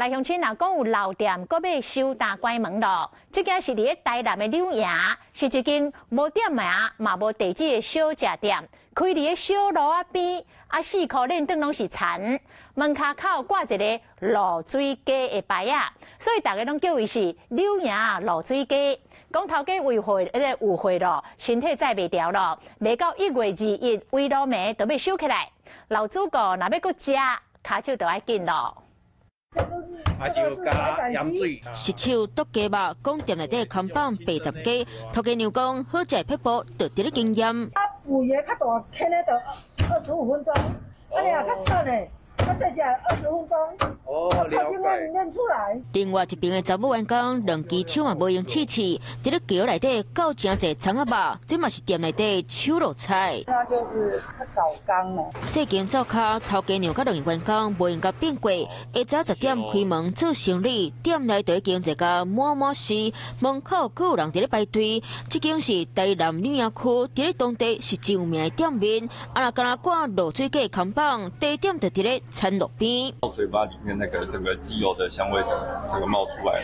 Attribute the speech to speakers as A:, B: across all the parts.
A: 鄉親若講有老店，閣欲收擔關門囉。這間是佇咧台南的柳營，是一間無店名嘛無地址的小食店，開佇咧小路仔邊，啊四箍連頓攏是田，門跤口掛一个露水雞的牌仔，所以大家攏叫伊是柳營露水雞。講頭家為會，這个有歲囉，身體載袂牢囉，袂到1月21，圍爐暝就欲收起來。老主顧若欲閣食，跤手就愛緊囉。
B: 還是有加鹽水。
C: 一手剁雞肉，講店內底看板白雜雞，頭家娘講好食的撇步就佇咧經驗。
D: 啊，肥的較大，牽的就25分鐘，啊，你若較細的，較細隻20分鐘。
B: 哦，了解。
D: 練出來。
C: 另外一邊的查某員工，兩支手嘛無閒試試，佇咧橋內底攪誠濟蔥仔肉，這嘛是店內底手路菜。
E: 那就是較搞剛了。
C: 細間灶跤，頭家娘佮兩个員工無閒共變過，下早10點開門做生理，店內就已經坐甲滿滿是，門口閣有人佇咧排隊。這間是台南柳營區，佇咧當地是真有名的店面。啊，若敢若掛露水雞看板，地點就佇咧田路邊。
F: 到嘴巴裡面那個整個雞油的香味整個冒出來，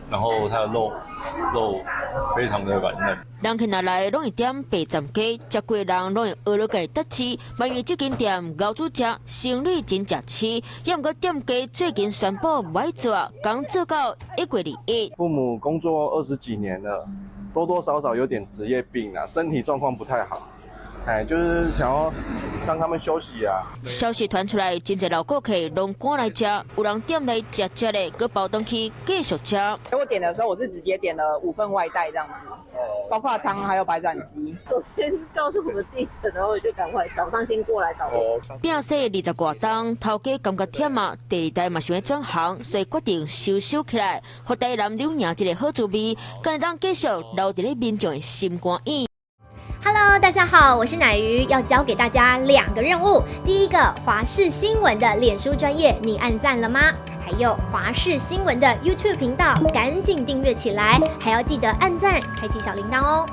F: 然後它的肉非常的軟嫩。
C: 人客若來攏會點白斬雞，食過人攏會學落來得吃。嘛因為這間店熬煮食，生理真正飼。也毋過店家最近宣布無愛做，剛做到1月21。
G: 父母工作20幾年了，多多少少有點職業病啊，身體狀況不太好。哎，就是想要讓他們休息啊。
C: 消息傳出來，真濟老顧客攏趕來食，有人點來食食咧，閣包轉去繼續食。
E: 我點的時候，我是直接點了五份外帶這樣子，包括湯還有白斬雞。
H: 昨天告訴我們地址，然後我就趕快早上先過來找我。
C: 摒洗20外冬，頭家感覺忝啊，第二代嘛想欲轉行，所以決定收收起來，予台南柳營這个好滋味，敢會當繼續留佇咧民眾的心肝耳。
I: Hello，大家好，我是奶魚，要交給大家兩個任務。第一個，華視新聞的臉書專頁，你按讚了嗎？還有華視新聞的 YouTube 頻道，趕緊訂閱起來，還要記得按讚，開啟小鈴鐺哦。